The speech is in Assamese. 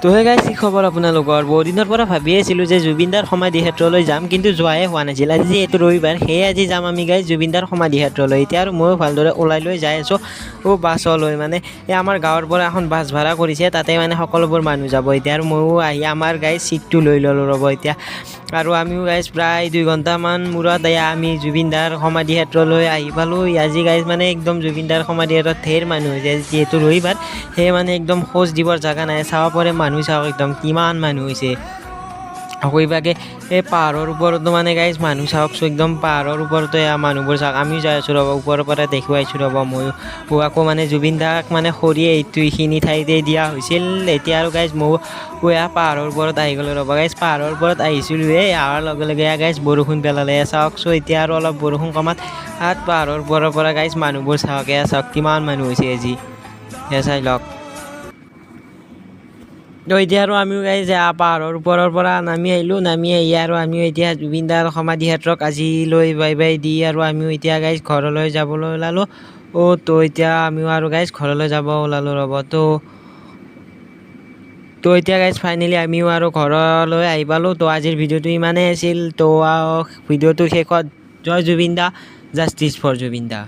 তো হে গাইজ, কি খবৰ আপোনালোকৰ? বহুত দিনৰ পৰা ভাবি আছিলোঁ যে জুবিনদাৰ সমাধি ক্ষেত্ৰলৈ যাম, কিন্তু যোৱাহে হোৱা নাছিল। আজি যিহেতু ৰবিবাৰ, সেয়ে আজি যাম আমি গাইজ জুবিনদাৰ সমাধি ক্ষেত্ৰলৈ। এতিয়া আৰু ময়ো ভালদৰে ওলাই লৈ যাই আছোঁ বাছলৈ। মানে এই আমাৰ গাঁৱৰ পৰা এখন বাছ ভাড়া কৰিছে, তাতে মানে সকলোবোৰ মানুহ যাব। এতিয়া আৰু ময়ো আহি আমাৰ গাইজ চিটটো লৈ ল'লোঁ ৰ'ব। এতিয়া আৰু আমিও গাইজ প্ৰায় 2 ঘণ্টামান মূৰত এয়া আমি জুবিনদাৰ সমাধি ক্ষেত্ৰলৈ আহি পালোঁ। আজি গাইজ মানে একদম জুবিনদাৰ সমাধি ক্ষেত্ৰত ধেৰ মানুহ হৈছে। আজি যিহেতু ৰবিবাৰ, সেয়ে মানে একদম খোজ দিবৰ জেগা নাই। চাব পাৰে, মানুহ চাওক, একদম কিমান মানুহ হৈছে। আকৌ ইভাগে এই পাহাৰৰ ওপৰতো মানে গাইজ মানুহ চাওকচোন, একদম পাহাৰৰ ওপৰতো এয়া মানুহবোৰ চাওক। আমিও যাই আছোঁ ৰ'ব, ওপৰৰ পৰা দেখুৱাইছোঁ ৰ'ব ময়ো। আকৌ মানে জুবিন দাক মানে খৰি এইটো এইখিনি ঠাইতে দিয়া হৈছিল। এতিয়া আৰু গাইজ ময়ো এয়া পাহাৰৰ ওপৰত আহি গ'লোঁ ৰ'ব। গাইজ, পাহাৰৰ ওপৰত আহিছিলোঁহে, অহাৰ লগে লগে এয়া গাইজ বৰষুণ পেলালে। এয়া চাওকচোন, এতিয়া আৰু অলপ বৰষুণ কমাত পাহাৰৰ ওপৰৰ পৰা গাইজ মানুহবোৰ চাওক। এয়া চাওক, কিমান মানুহ হৈছে আজি, এয়া চাই লওক। তো এতিয়া আৰু আমিও গাইজ পাহাৰৰ ওপৰৰ পৰা নামি আহিলোঁ। নামি আহি আৰু আমিও এতিয়া জুবিন দাৰ সমাধি ক্ষেত্ৰক আজিলৈ বাই বাই the আৰু আমিও এতিয়া গাইজ ঘৰলৈ যাবলৈ ওলালোঁ। অ' তো এতিয়া আমিও আৰু গাইজ ঘৰলৈ যাব ওলালোঁ ৰ'ব। তো এতিয়া গাইজ ফাইনেলি আমিও আৰু ঘৰলৈ আহি পালোঁ। তো আজিৰ ভিডিঅ'টো ইমানেই আছিল। তো ভিডিঅ'টোৰ শেষত জয় জুবিন দা, জাষ্টিছ ফৰ জুবিন দা।